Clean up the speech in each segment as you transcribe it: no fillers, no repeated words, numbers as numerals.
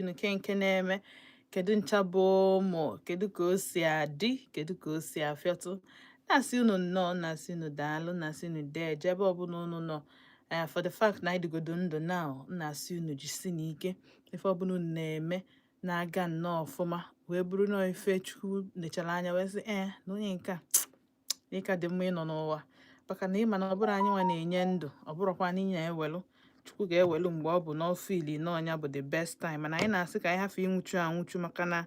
Unu ke nke na-eme, kedu ncha bụ ụmụ, kedu ka o si adị, kedu ka o si afịọtụ? Na-asị unu nnọọ, na-asị unu daalụ, na-asị unu dee ebe ọbụla unu nọ. For the fact na anyị dịgodo ndụ now, na-asị unu jisi n'ike. Ife ọbụla unu na-eme na-aga nnọọ ọfụma, wee bụrụ nọọ ife Chukwu nechara anya wee sị ee na onye nke a ịka dị mma ịnọ n'ụwa, maka na ịma na ọ bụrụ anyị nwa na-enye ndụ, ọ bụrụkwa na ị na-ewelu, Chukwu ga-ewelu mgbe ọ bụ n'ọfọ ili n'ọnya bụ the best time. Mana anyị na-asị ka anyị hafụ ịnwụchu anwụchu, maka na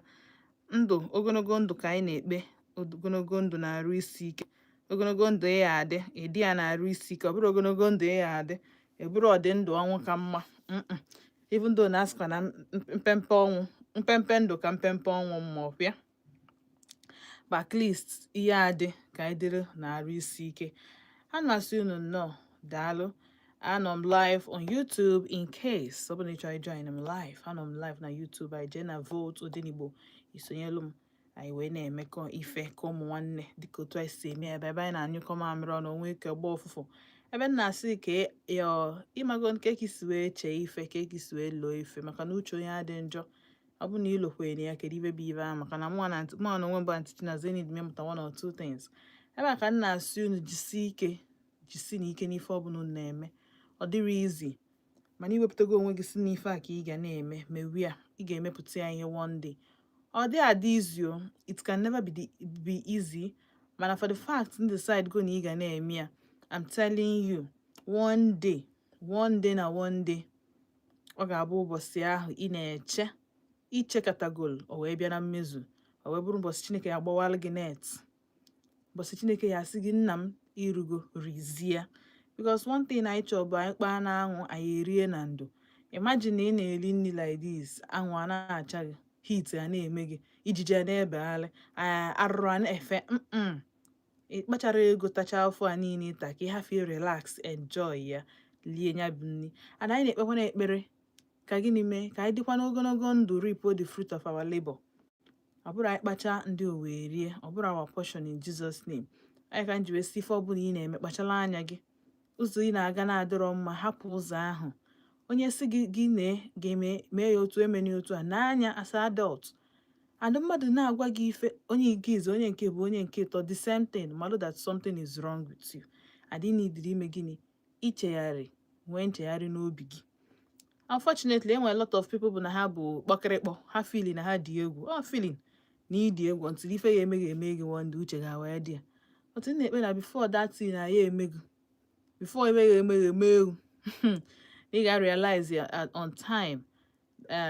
ndụ, ogologo ndụ ka anyị na-ekpe. Ogologo ndụ na-arụ isi ike. Ogologo ndụ ị ya adị ịdị ya na-arụ isi ike. Ọ bụrụ ogologo ndụ ị ya adị eburu ọdị ndụ, ọnwụ ka mma. Even though na asịkwa na mpempe ọnwụ, mpempe ndụ ka mpempe ọnwụ mma, ọpịa, but at least ihe adị ka anyị dịrị na-arụ isi ike. A na-asị unu nnọọ, daalụ. Anọ m live on YouTube in case ọ bụrụ na ị chọrọ join m live. Anọ m live na YouTube. Anyị jee na Volt Odenigbo, isonyelu m, anyị wee na-emekọ ife ka ụmụ nwanne, dịka otu anyị si eme ebe anyị na-anyụkọ mamịrị ọnụ, onwe ike gba ụfụfụ. Ebe m na-asị ka yọ ịmago nke ka isi wee chee ife, ka esi wee lụọ ife, maka na uche onye adị njọ. Ọ bụ na ịlokwenye ya, kedu ibe bụ ibe ahụ? Maka na mụnwa na onwe m bụ Aunty Chinazụ need m ịmụta one or two things. Ebe a ka m na-asị unu jisie ike, jisi na ike n'ife ọbụla unu na-eme. Ọ dịrị easy, mana iwepụtago onwe gị si n'ife a ka ị ga na-eme, mewe ya, ị ga-emepụta ya ihe one day. Ọ dị adị easy o, it can never be easy, mana for the fact n decide go na ị ga na-eme ya, I'm telling you, one day, one day na one day, ọ ga-abụ ụbọchị ahụ ị na-eche ichekatagol, o wee bịa na mmezu, o wee bụrụ ụbọchị Chineke ya agbawalụ gị net, ụbọchị Chineke ya asị gị, "Nna m, irugo rizie." Because one thing anyị chọrọ bụ anyị kpaa n'anwụ, anyị erie na ndo. Imagine na ị na-eri nri like this, anwụ a na-acha gị, heat a na-eme gị, ijiji a na-ebegharị, arụrụ a na-efe. Ị kpachara ego tacha afọ a niile ịta ka ị hafụ relax, enjoy ya, lie ya bụ nri. And anyị na-ekpekwa ekpere ka gịnị mee ka anyị dịkwa n'ogologo ndụ, reap the fruit of our labor. Ọ bụrụ anyị kpacha ndị owe rie, ọ bụrụ our portion, in Jesus' name. Anyị ka m ji wee sị, ife ọbụla ị na-eme, kpachala anya gị. Ụzọ ị na-aga na-adịrọ mma, hapụ ụzọ ahụ. Onye si gị gị nee ga-eme, mee ya otu, emena otu a n'anya. As adult and mmadụ na-agwa gị ife, onye nke izu, onye nke bụ onye nke ịtọ, the same thing, malụ that something is wrong with you and ị need ime gịnị? Ichegharị, nwee nchegharị n'obi gị. Unfortunately, enwere a lot of people bụ na ha bụ kpọkịrịkpọ, ha feeling na ha dị egwu, ọ feeling na ịdị egwu until ife ya eme gị, eme gị one day, uche ga wee dị ya. Otu m na-ekpe na before that thing na ya eme gị, before eme gị, eme gị, eme egwu, ị ga realize ya on time,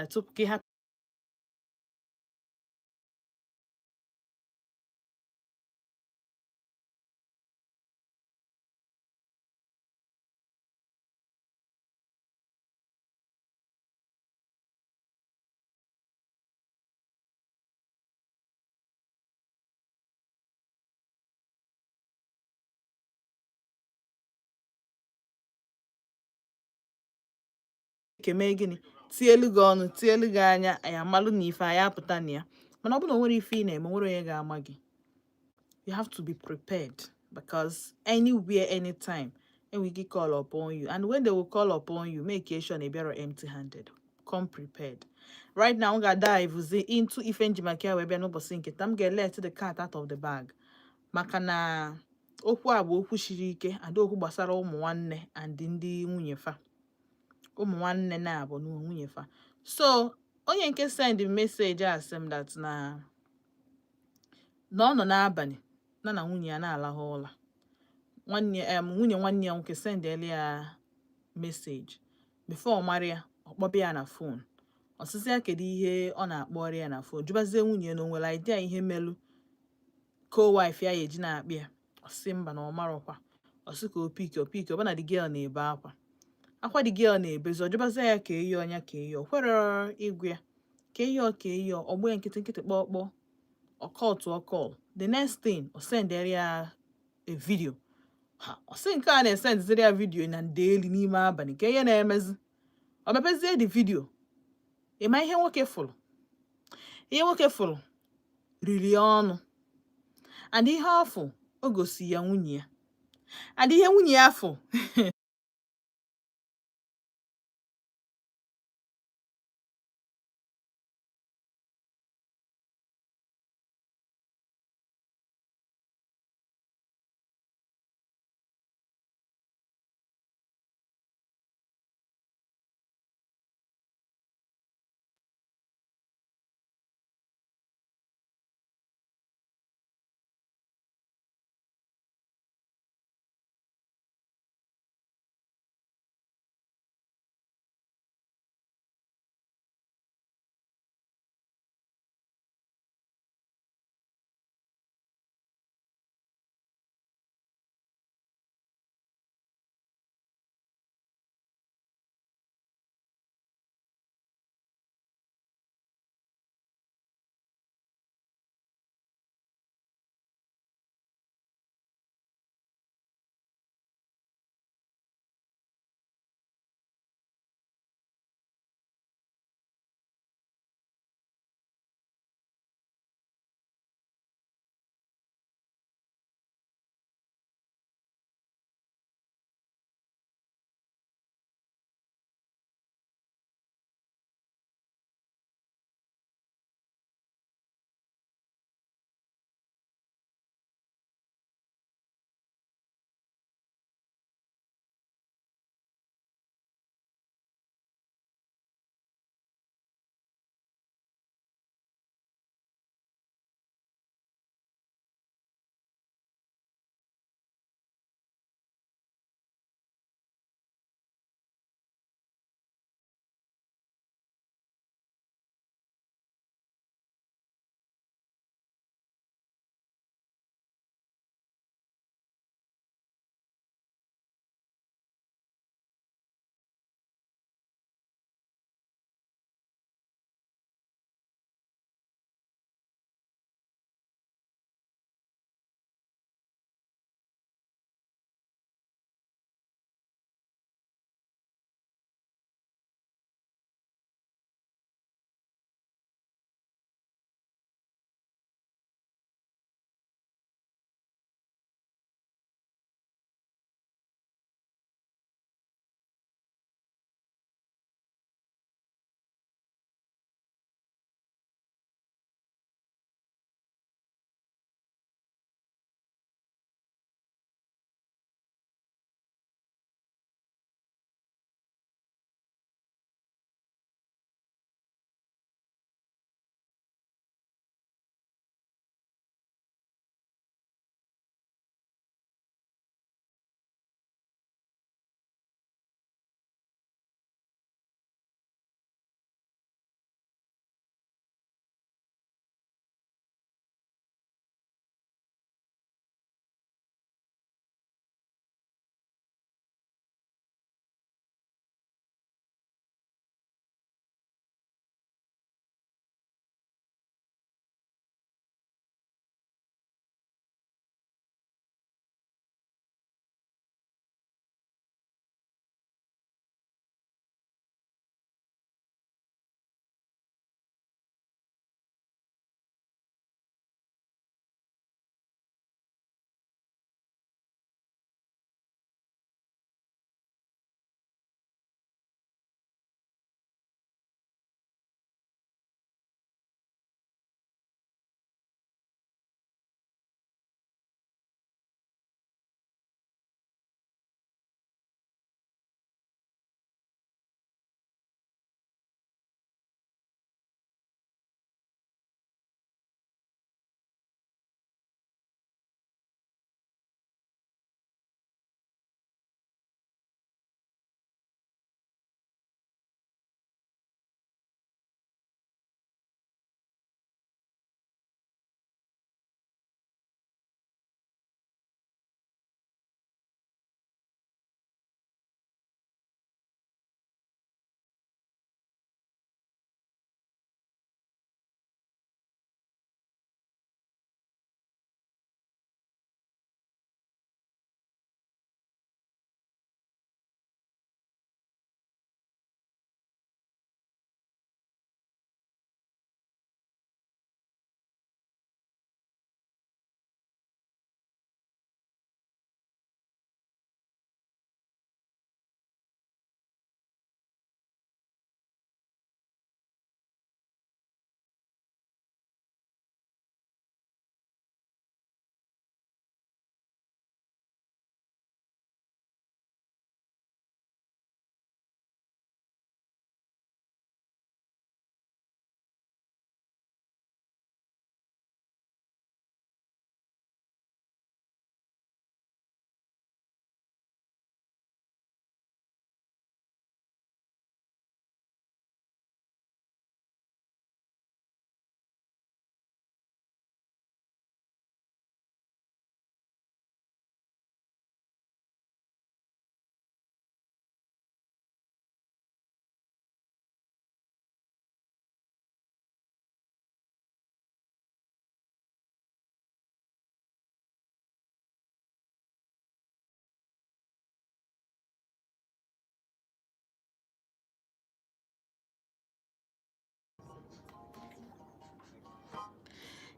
tupu ka ị hapụ Chineke mee gịnị? Tielu gị ọnụ, tielu gị anya, anyị amalụ na ife anyị apụta na ya. Mana ọ bụrụ na o nwere ife ị na-eme, nwere onye ga-ama gị. You have to be prepared, because anywhere, anytime, enwere ike call upon you, and when they will call upon you, make sure na ị bịara empty handed. Come prepared. Right now, m ga-dive into ife njimaka ya wee bịa n'ụbọchị nke taa. M ga-let the cat out of the bag, maka na okwu a bụ okwu siri ike and okwu gbasara ụmụ nwanne and ndị nwunye fa, ụmụ nwanne na-abụ na nwunye fa. So onye nke send message a sị m that na ọ nọ n'abalị na nwunye ya na-alahụ ụla, nwanne em nwunye nwanne ya nwoke sendela ya message. Before ọ mara ya, ọ kpọba ya na phone. Ọsịsị ya, kedu ihe ọ na-akpọrọ ya na phone? Jụbazie nwunye ya na o nwere idea ihe melu co-wife ya ya eji na-akpị ya. Ọ sị mba, na ọ marọkwa. Ọ sị ka o pick, o pick, ọ bụ na the girl na-ebe akwa akwa. The girl na-ebezi. Ọ jụbazie ya ka eyi ọnya, ka eyi, o kwere ịgụ ya ka eyi ọ, ka eyi ọ. Ọgbọ ya nkịtị nkịtị, kpọọ kpọọ, ọ call to call. The next thing, ọ sendere ya a video. Ha ọ sị nke a na-esendiziri ya video na ndeeli n'ime abalị, ka ihe na-emezi. Ọ mepezie the video. Ịma ihe nwoke fụrụ? Ihe nwoke fụrụ riri ya ọnụ, and ihe ọ fụ, o gosi ya nwunye ya, and ihe nwunye ya fụ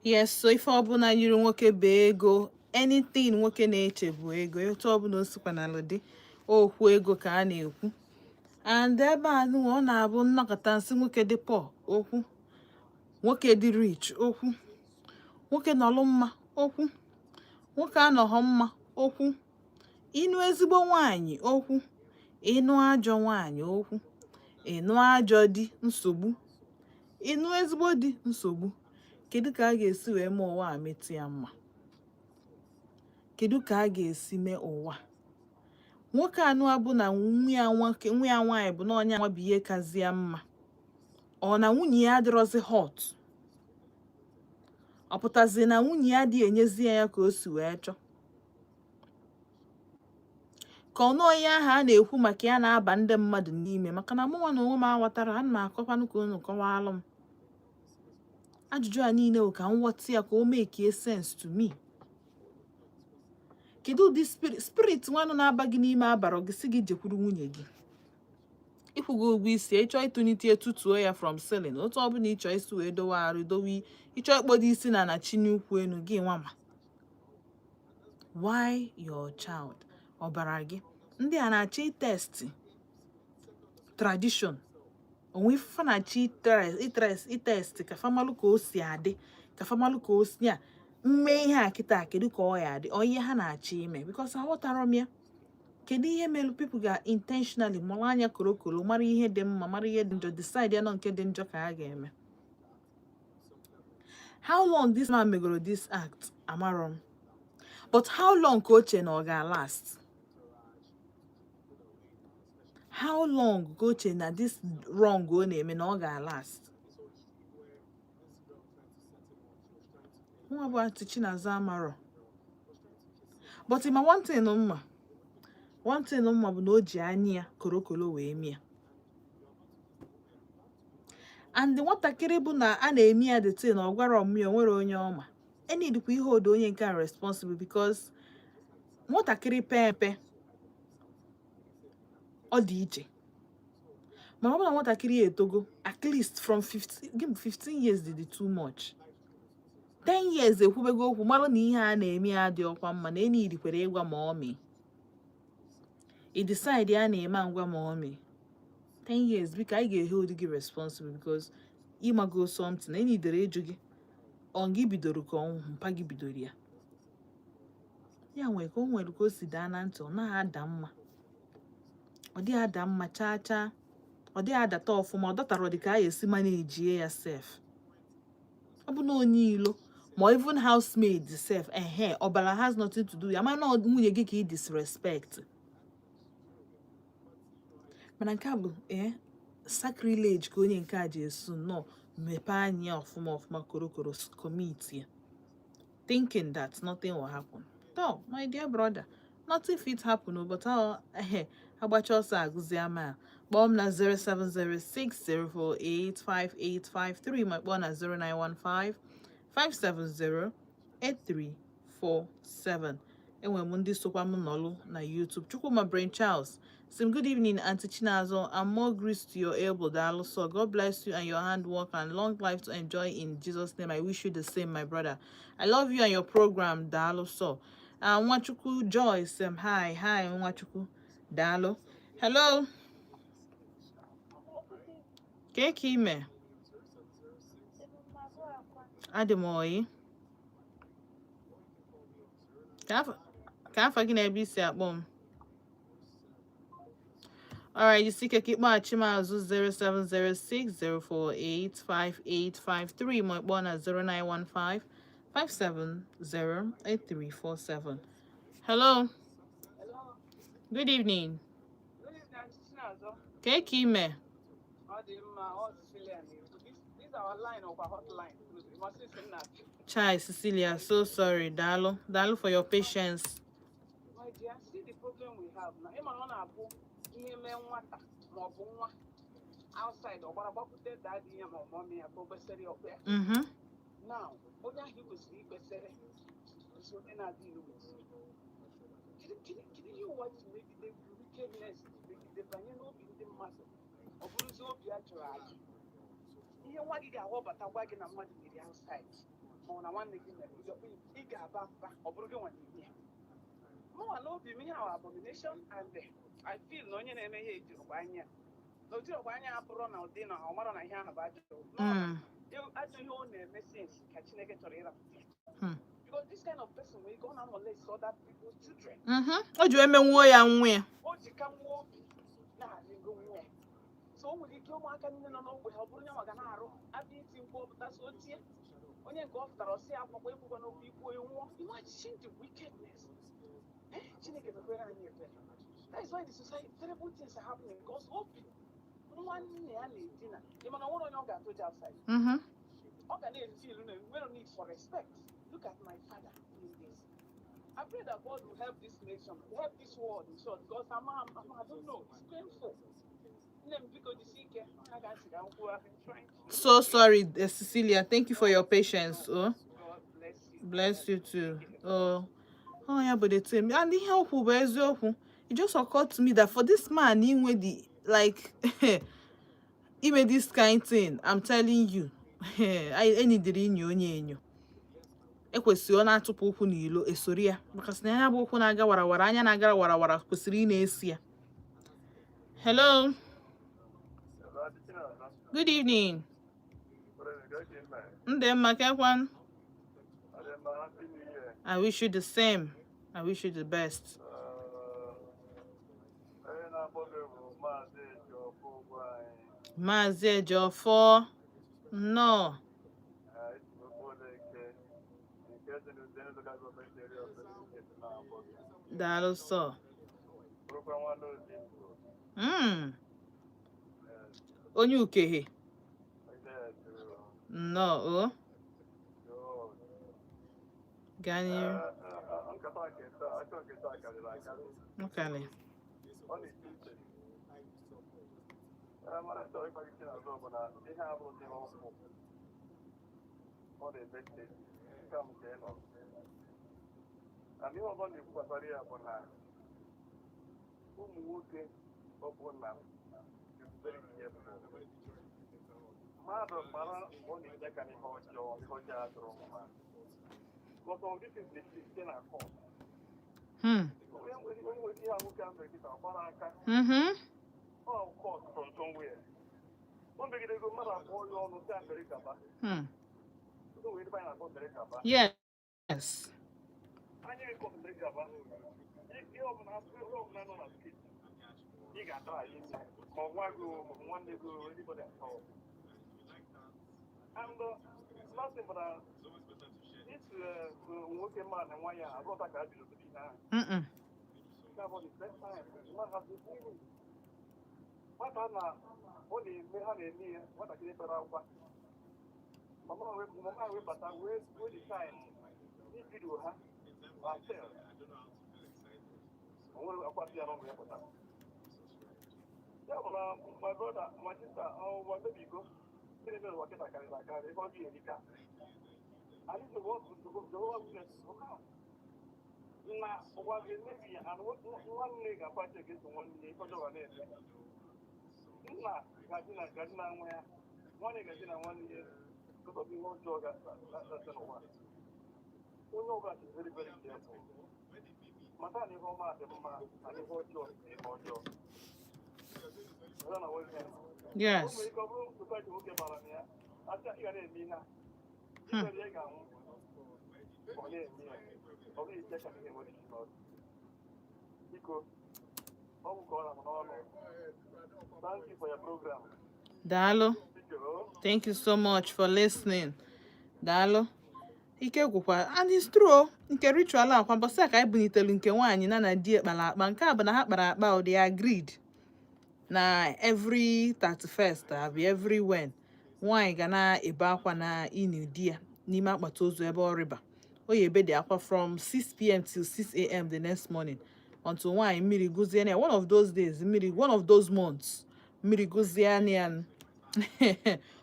Yes, so ife ọbụla yiri nwoke bụ ego. Anything nwoke na-eche bụ ego. Etu ọbụla o sikwanalụ dị, okwu ego ka a na-ekwu. And ebe a nụnwa, ọ na-abụ nnọkọta nsị nwoke dị poor, okwu nwoke dị rich, okwu nwoke nọlụ mma, okwu nwoke anọghọ mma, okwu ịnụ ezigbo nwaanyị, okwu ịnụ ajọ nwaanyị, okwu ịnụ ajọ di, nsogbu ịnụ ezigbo di, nsogbu. Kedu ka a ga-esi wee mee ụwa a metụ ya mma? Kedu ka a ga-esi mee ụwa nwoke anụ abụ na nwa ya nwoke, nwa ya nwaanyị bụ na onye nwa bụ ihe kazi ya mma? Ọ na nwunye ya adịrọzi hot? Ọ pụtazi na nwunye ya adịghị enyezi ya ya ka o si wee chọọ? Ka ọnụ onye ahụ a na-ekwu maka ya na-aba ndị mmadụ n'ime, maka na mụnwa na onwe m aghọtara. Ana m akọkwanụ ka unu kọwalụ m ajụjụ a niile bụ ka m ghọta ya, ka o make sense to me. Kedu ụdị spirit nwanụ na-aba gị n'ime abarọ gị si gị jekwuru nwunye gị ịkwụgo ụgwọ isi? Ịchọ ịtụnite, etutuo ya from ceiling. Otu ọbụla ịchọ isi wee dowe arụ dowe, ịchọ ịkpọdo isi na na chi n'ukwu enu gị nwa. Ma why your child? Ọbara gị ndị a na-achọ itest tradition onwe ife na-achọ itest ka famalụ ka o si adị, ka famalụ ka o si ya mme ihe a kịta. Kedu ka ọ ya adị? Ọ ihe ha na-achọ ime? Because aghọtara m ya. Kedu ihe mere people ga intentionally mụrụ anya korokoro, mara ihe dị mma, mara ihe dị njọ, decide ya nọ nke dị njọ ka ha ga-eme? How long this man megoro this act, amarọ m, but how long ka o che na ọ ga-last? How long ka o che na this wrong ọ na-eme na ọ ga-last? Nwa bụ Aunty Chinazụ, amarọ, but ma one thing mma, one thing mma bụ na o ji anya ya korokoro wee mịa. And nwatakịrị bụ na a na-eme ya the thing, ọ gwara ọmụ ya, o nwere onye ọma enidikwa ihe odo onye nke a responsible, because nwatakịrị pee mpe ọ dị iche. Mana ọ bụrụ na nwatakịrị etogo at least from 15, give me 15 years dị too much, 10 years, ekwubego okwu, mara na ihe a na-eme ya dị ọkwa mma, na enidikwere ịgwa ma ọ mee, ị decide ya na-eme ngwa ma ọ mee 10 years, biko, anyị ga-ehold gị responsible because ịmago something enidere ịjụ gị. Ọ gị bidoro ka ọ mpa gị bidoro ya? Ya nwere ka o nwere ka o si daa na ntị. Ọ naghị ada mma, ọ dịghị ada mma chaa chaa, ọ dịghị adata ọfụma. Ọ datara dị ka a ga-esi mana ejie ya sef. Ọ bụ na onye ilo ma even housemaid sef, ehe, ọbara has nothing to do ya. Mana ọ nwunye gị ka ị disrespect. Mana nke a bụ sacrilege ka onye nke a ji esu nnọọ mepee anya ọfụma ọfụma, korokoro commit ya, thinking that nothing will happen. So my dear brother, nothing fit happen o, but ọ ehe agbacha ọsọ agụzie mile. Kpọọ m na 07060485853, ma kpọọ na 0915 570 8347. Enwere m ndị sokwa m nọlụ na YouTube. Chukwuma Brain Charles Sim, good evening, Auntie Chinazo, and more grace to your able. Daalụ. So God bless you and your handwork and long life to enjoy in Jesus' name. I wish you the same, my brother. I love you and your program. Daalụ so. Nwachukwu Joyce, hi, hi, Nwachukwu. Daalụ. Hello. Keke ime? Adị m oyi. Ka afa gị na ebe isi akpọ m? Alright, jisike ka ịkpọghachi m azụ 07060485853, ma ịkpọọ na 0915 5708347. Hello, Hello. good evening. Good evening, Auntie Chinazọ. Ka ka ime? Ọ dị mma, ọ Cecilia na-ekwu. This our line ọkwa hotline. Masị m na Chai, Cecilia, so sorry. Daalụ. Daalụ for your patience. My dear, see the problem we have now. Ịma na ọ na-abụ ihe mee nwata ma ọ bụ nwa outside, ọ gbara gbakwute daddy ya ma ọ mommy ya ka o kwesịrị ọkpa ya. Now, onye ahụ ị kwesịrị ikpesịrị is onye na-adịghị with you. Kedu ihe ụwa ji megide wickedness ji megide banye n'obi ndị mmadụ, ọ bụrụzi obi a jụrụ ajụ? Ihe nwa gị ga-aghọbata gwa gị na mmadụ mere outside. Ma ọ na nwanne gị mere, ị ga-aba mba, ọ bụrụ gị nwa na-eme ya. Mụnwa n'obi m, ihe ahụ abomination, and I feel na onye na-eme ihe ejirikwa anya na ojirikwa anya abụrụ na ụdị na ọ mara na ihe ahụ bụ ajọ ajọ ihe ọ na-eme since ka Chineke chọrọ ịrapụta ya. Because this kind of person nwere ike ọ na-molest other people's children. O ji wee menwuo ya nwa ya. O ji ka nwa obi na-arịgo nwa ya, so o nwere ike ụmụaka niile nọ n'ogbe ha, ọ bụrụ nyanwa ga na-arụ abịa iti mkpu, ọpụta so o tie onye nke ọ pụtara, ọsị ya akwụkwọ ekwukwa n'okwu ikwu onye nwụọ. Imagine the wickedness. Eh, Chineke mekwere anyị ebere. That is why the society, terrible things are happening, because obi nwanne ya na-edina. Ị mana nwere onye ọ ga-atụ ji outside. Ọ ga na-efeel na nwere need for respect. Look at my father doing this. I pray that God will help this nation, help this world in short, because I don't know, it's painful. Nne m, biko jisie ike. A ga-asị ka m kwuo. I've been trying to. So sorry, Cecilia. Thank you for your patience. Oh. God bless you. Bless you too. Oh yeah, but the thing and ihe okwu bụ eziokwu. It just occurred to me that for this man inwe the like ime this kind thing, I'm telling you, enidiri inyo onye enyo. Ekwesịrị ọ na-atụpụ ụkwụ n'ilo esori ya, maka sị na ya bụ ụkwụ na-aga warawara, anya na-agara warawara, kwesịrị ị na-esi ya. Hello, good evening. Ndị mma kekwan. I wish you the same. I wish you the best. Onye na-akpọ gị bụ Maazị Ejiofor ugwu anyị. Maazị Ejiofor, nnọọ. Esi Okpoleke nke dị n'Udene Local Government Area of Enugu State na-akpọ gị. Daalụ sọ. Bụrụkwa nwanne Ozigbo. Onye Ukehe. Yes. Nnọọ o. Oh. Gaa n'ihu. Nkata nke taa, akọ nke taa karịrị akarị. Ọkalị. Ọ na-eche uche. Mana chọrọ ịgwa gị, Chinazụ, bụ na ihe a bụ ihe ọkụ. Ọ na-eme nke m nke ị nọ. And ihe ọzọ na-ekwu gbasara ya bụ na ụmụ nwoke ọbụla is very careful. Mmadụ mara mgbe ọ na-eje aka n'ihe ọjọọ, ihe ọjọọ adịrọ mma. Because of this is the site na court. Onye nwere ihe a nwoke ahụ mere kịta, ọ gbara aka. Ọ court from somewhere. O megidego mmadụ abụọ ya ọnụ si Amerịka ba. O nwere ebe anyị na-akpọ Amerịka ba. Anyị ekọ Amerịka ba. Ihe ọbụla, ihe ọbụla nọ na street, ị ga-ata anyị ime. Ma ọ nwa gị o, ma ọ nwanne gị o, anybody at all. And last thing bụ na this nwoke mma na nwa ya abụrụta ka a bidoro ihe ahụ. Nke a bụ the first time nwa ha dị feeling. Nwata na ọ na-eme, ha na-eme ihe nwatakịrị kpere akwa. Mama wee bata wee the time ibido ha ma sel. O nwere akwa dị ya n'ọnụ ya pụta. Ya bụ na my brother, my sister, ọ ụwa mebigo. Gịnị mere ụwa kịta karịrị akarị, ebe ọ dị erika. Anyị Jehovah Witness na ụwa ga-emebi ya, and nwanne ga-akwachi ga-eso nwanne ya, ife ọjọọ ga na-eme. Nna gaji na nwa ya, nwanne gaji na nwanne ya, because of ihe ọjọọ ga-asị n'ụwa. Onye ọbụla dị very very careful. Mata na ihe ọma dị mma na ihe ọjọọ dị ihe ọjọọ. Ọzọ na nwoke. O nwere ike ọ bụrụ society nwoke bara na ya, asị ị ga na-eme ihe a. Ikpere ya ga-anwụ. Ọ na-eme ya. Ọ bụghị ike ka ihe nwere isi n'ọdụ. Biko, ọ bụ ka ọ na n'ọnụ. Thank you for your program. Daalụ. Biko. Thank you so much for listening. Daalụ. Ike gwụkwa, and it's true o, nke ritual akwa mbọsị a ka anyị bunitelu nke nwaanyị na di kpara akpa. Nke a bụ na ha kpara akpa o, they agreed na every 31st abi every when nwaanyị ga na-ebe akwa na ini di ya n'ime akpati ozu ebe ọ rịba o ya ebe dị akwa from 6 p.m. till 6 a.m. the next morning, until nwaanyị mmiri gụzie na ya. One of those days mmiri, one of those months mmiri gụzie na ya,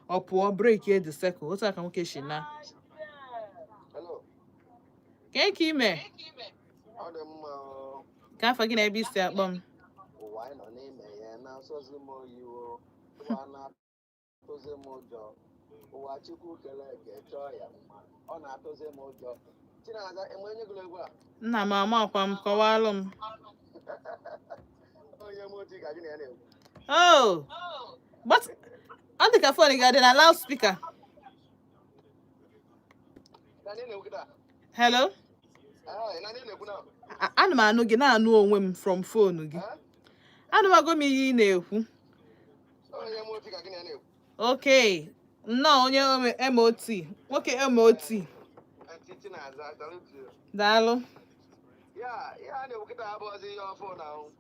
ọ pụọ break the circle. Otu a ka nwoke si na. Hello. Kee ka ime? Ọ dị mma o. Ka afọ gị na ebe isi akpọ m? Ụwa anyị nọ n'ime ya na-asọzi m oyi o. Ụwa na-atụzi m ụjọ. Ụwa Chukwu kere eke chọọ ya mma, ọ na-atụzi m ụjọ. Chinaza, enwe onye gụrụ egwu a? Nna m, amakwa m, kọwalụ m. Onye m otu ka gị na ya na-ekwu. Oh, but ọ dị ka phone gị adị na loudspeaker. Na ndị na-ekwu kịta? Hello? Ee, na ndị na-ekwu na Ana m anụ gị, na-anụ onwe m from phone gị. Eh? Anụmago m ihe ị na-ekwu. Onye m otu ka gị na ya na-ekwu. Okay, nnọọ, onye MOT, nwoke MOT. Aunty Chinaza, salute you. Daalụ. Ya ihe a na-ekwu kịta abụghịzi ihe ọfụ na ahụ.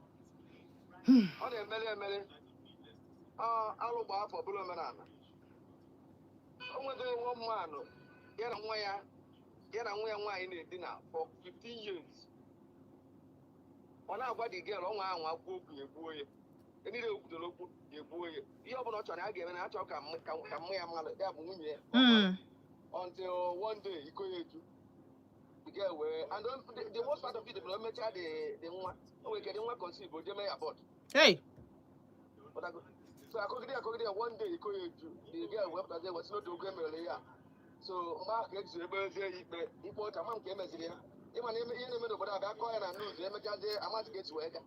Ọ na-emeli emeli. Ọ alụ gba afọ bụrụ omenala. O nwego nwa mmanụ ya na nwa ya nwaanyị na-edina for 15 years. Ọ na-agwa the girl ọnwa ahụ akwụ okwu ya egbuo ya. Niile okwudoro okwu ya egbuo ya. Ihe ọbụla ọ chọrọ ya ga-eme na ya chọrọ ka mmụ ya mmadụ ya bụ nwunye ya. Until one day iko ya eju. The girl wee and then the worst part of it bụ na o mechaa the nwa, o nwere ike the nwa conceive, o jee mee abort. Hey. Pụtago. So akọgide ya, one day iko ya eju, the girl wee pụtazie wee sị n'otu okwu emere ya. So mgbe ahụ ka ejiri ekperezie ya ikpe ikpe ọcha ma nke emeziri ya. Ịma na ihe na-eme n'obodo a bịa kọọ ya na news, emechazie amasị ka esi wee gaa.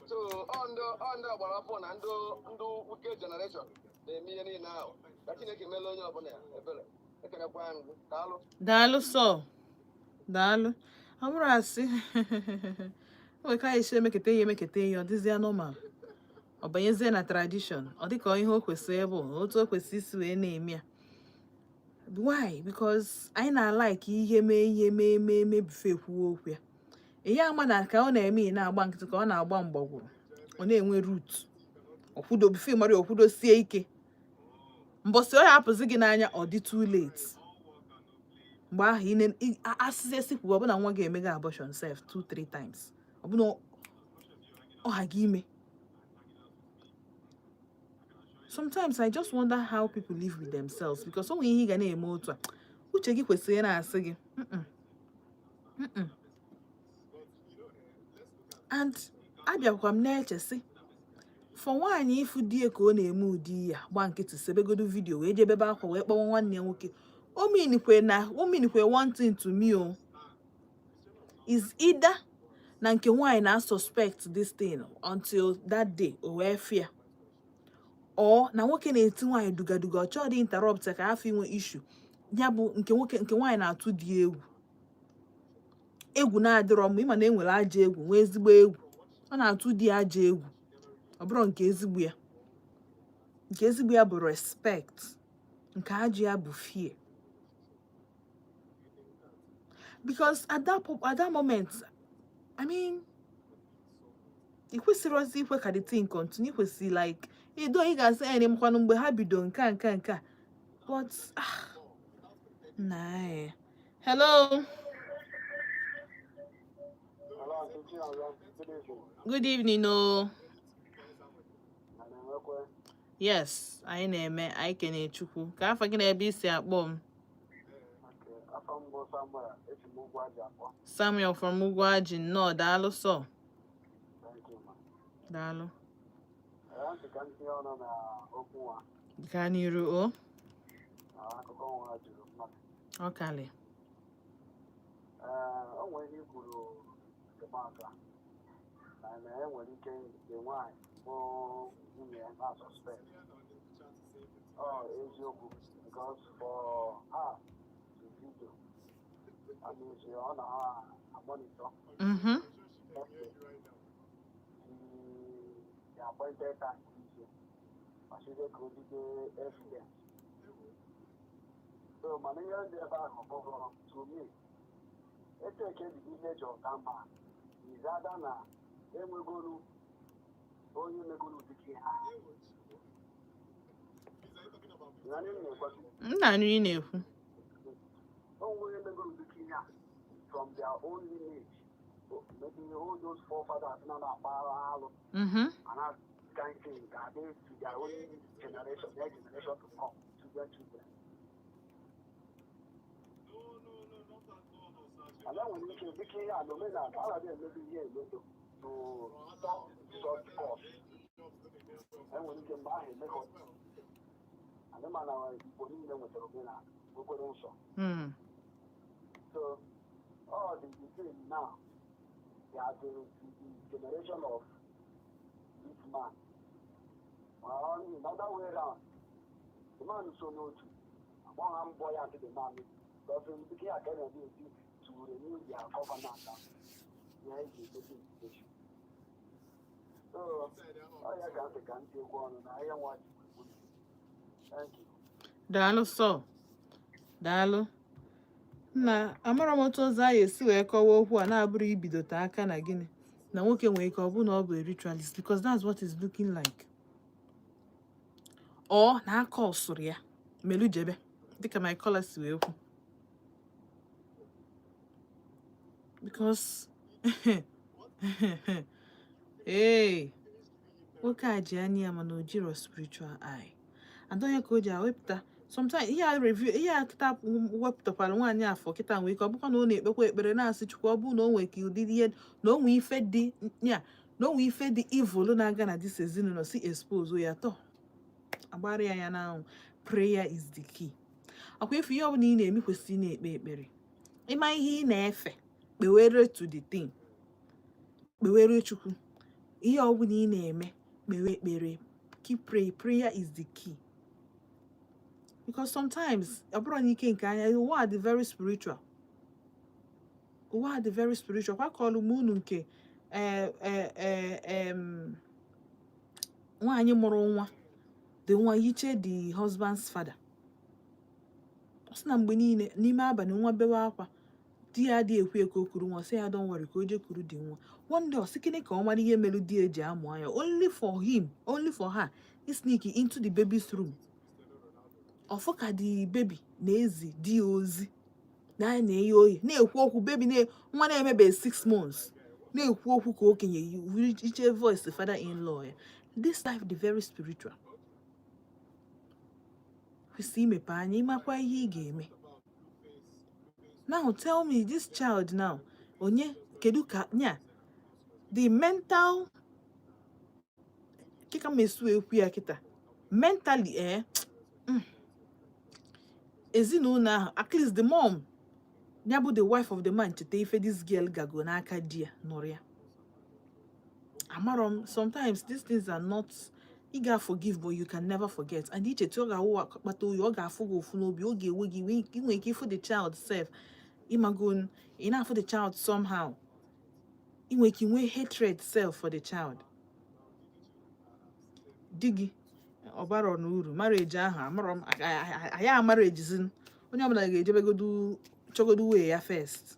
So ọ ndị ọgbara ọfụ na ndị wicked generation na-eme ihe niile ahụ. Ka Chineke meela onye ọbụla ya ebere. Ekenekwa m gị. Daalụ. Daalụ sọ, daalụ. Ọ bụrụ asị o nwere ka anyị si emeketa ihe, emeketa ihe, ọ dịzịa normal, ọ banyezie na tradition, ọ dịka ihe o kwesịrị ịbụ, otu o kwesịrị isi wee na-eme ya. Why? Because anyị na-alike ihe mee, ihe mee mee mee before ekwuwe okwu ya. Ihe ama na ka ọ na-eme, ị na-agba nkịtị ka ọ na-agba mgbagwụrụ, ọ na-enwe root, ọkwudo before mara ya, ọkwudosie ike. Mbọsị ọ ya apụzi gị n'anya, ọ dị too late. Mgbe ahụ ị asịsị esi kwuo, ọbụna nwa gị emega abortion sef two three times, ọbụna ọ ha gị ime. Sometimes I just wonder how people live with themselves, because o nwere ihe ị ga na-eme otu a, uche gị kwesịrị ị na-asị gị, "Mm-mm, mm-mm." And abịakwa m na-eche sị, for nwaanyị ịfụ di ya ka ọ na-eme ụdị ya, gba nkịtị, sebegodo video, wee jebebe akwa, wee kpọwa nwanne ya nwoke, o meanikwe na o meanikwe one thing to me o is either na nke nwaanyị na suspect this thing until that day o wee fịa, or na nwoke na-eti nwaanyị dugaduga, ọ chọọ dị interrupt ya ka afọ inwe issue. Ya bụ nke nwoke, nke nwaanyị na-atụ di egwu, egwu na-adịrọ mma. Ịma na enwere ajọ egwu, nwee ezigbo egwu. Ọ na-atụ di ya ajọ egwu, ọ bụrụ nke ezigbo ya. Nke ezigbo ya bụ respect, nke ajọ ya bụ fear, because at that moment, I mean, ị kwesịrị ikwe ka the thing continue. Ị kwesịrị like ido, ị ga-asị ya mkwanụ mgbe ha bido nke a, nke a, nke a. But ah, nah. Hello. Hello, Aunty Chinaza. Good evening. Good evening o. Na na-enwekwe. Yes, anyị na-eme, anyị kene Chukwu. Ka afọ gị na ebe isi akpọ m? Okay. Afọ m bụ Samuel, esi m Ugwu Aja akpọ. Samuel from Ugwuaji, nnọọ, daalụ sọ. Thank you, ma. Daalụ. Ee, ntị ka m tinye ọnụ na okwu nwa. Gaa n'iru o. Na akụkọ nwa juru mmadụ. Ọ kalị. Ee, o nwere ihe i kwuru nke m aka na e nwere ike nke nwaanyị bụ nwunye ya na suspect. Ọ eziokwu, because for her to video, that means ọ na ha monitor the appointed time ije masịzie ka o jide evidence. So mana ihe dị ebe ahụ bụ, to me, eteke the image of that man is either na enwegolu onye megolu ụdịka ihe ahụ. Ihe m na-ekwu? M na-anụ ị na-ekwu. Onwe onye megolu ụdịka ihe a from their own lineage, maybe all those forefathers na na-akpa alụ and that kind thing ga-adị to their own generation, their generation to come, children, children. Ala nwere ike dịka ihe a n'omenala a na-adị emebi ihe emedo to stop such cause. Enwere ike mgbe ahụ emekọ. Anyị ma na Igbo niile nwetara omenala, nwekwere nsọ. So all the thing now, they are the generation of this man. Well, in other way round, the man so n'otu akpọ ha mbọ ya nke the man, because nke ya ka na-eme esi to renew their covenant and ihe eji edozi invitation. So ọ ya ka ntị ka ntị okwu ọnụ na ihe nwa ji. Thank you. Daalụ sọ, daalụ nna. Amara m otu ọzọ anyị esi wee kọwaa okwu a na-abụrụ ibidote aka na gịnị na nwoke nwere ike ọ bụ na ọ bụ a ritualist, because that's what it's looking like, ọ na aka ọsụrụ ya melu jebe dịka my caller si wee kwu, because ee, nwoke a ji anya ya, mana o jiro spiritual eye and onye ka o ji awepụta. Sometimes ihe a review, ihe a kịta wepụtakwara nwaanyị afọ kịta nwee ike ọ bụkwa na ọ na-ekpekwa ekpere na-asị Chukwu, ọ bụrụ na o nwee ka ụdịdị ihe na o nwee ife dị ya, na o nwee ife dị evil na-aga na this ezinụlọ, si expose ya tọ agbara ya ya n'anwụ. Prayer is the key. Akwa efu ihe ọbụla ị na-eme, kwesịrị ị na-ekpe ekpere, ịma ihe ị na-efe, kpewere to the thing, kpewere Chukwu. Ihe ọbụla ị na-eme, kpewe ekpere, keep pray. Prayer is the key, because sometimes ọ bụrụ na ike nke anya, ụwa dị very spiritual, ụwa dị very spiritual. Kwa kọlụ m unu nke nwaanyị mụrụ nwa, the nwa yiche the husband's father. Ọ sị na mgbe niile n'ime abalị, nwa bewe akwa, di ya adịghị ekwe ka o kuru nwa. Sị ya don't worry, ka o jee kuru di nwa. One day, ọ sị gịnị ka ọ mara ihe mere di ya eji amụ anya, only for him, only for her sneak into the baby's room, ọfụ ka the baby na-ezi di ya ozi na ya na-eyi oyi, na-ekwu okwu. Baby na nwa na-emebe 6 months na-ekwu okwu ka okenye, iche voice father in law ya. This life dị very spiritual. Kwesị imepe anya, ịmakwa ihe ị ga-eme. Now tell me, this child now, onye kedu ka nya the mental kịka m esu ekwu ya kịta mentally, ezinụlọ ahụ, at least the mom ya bụ the wife of the man, cheta ife this girl gago n'aka di ya nụrụ ya. Amarọ m, sometimes these things are not, ị ga forgive but you can never forget, and icheta ọ ga-awụ akpata oyi, ọ ga-afụ gị ụfụ n'obi, ọ ga-ewe gị iwe. Ị nwere ike ịfụ the child sef, ịmago ị na-afụ the child somehow, ị nwere ike nwee hatred self for the child. Di gị ọ barọ n'uru marriage ahụ, amarọ m anyị amara ejizi, onye ọbụla ga-ejebegodu chọgodu wee ya first.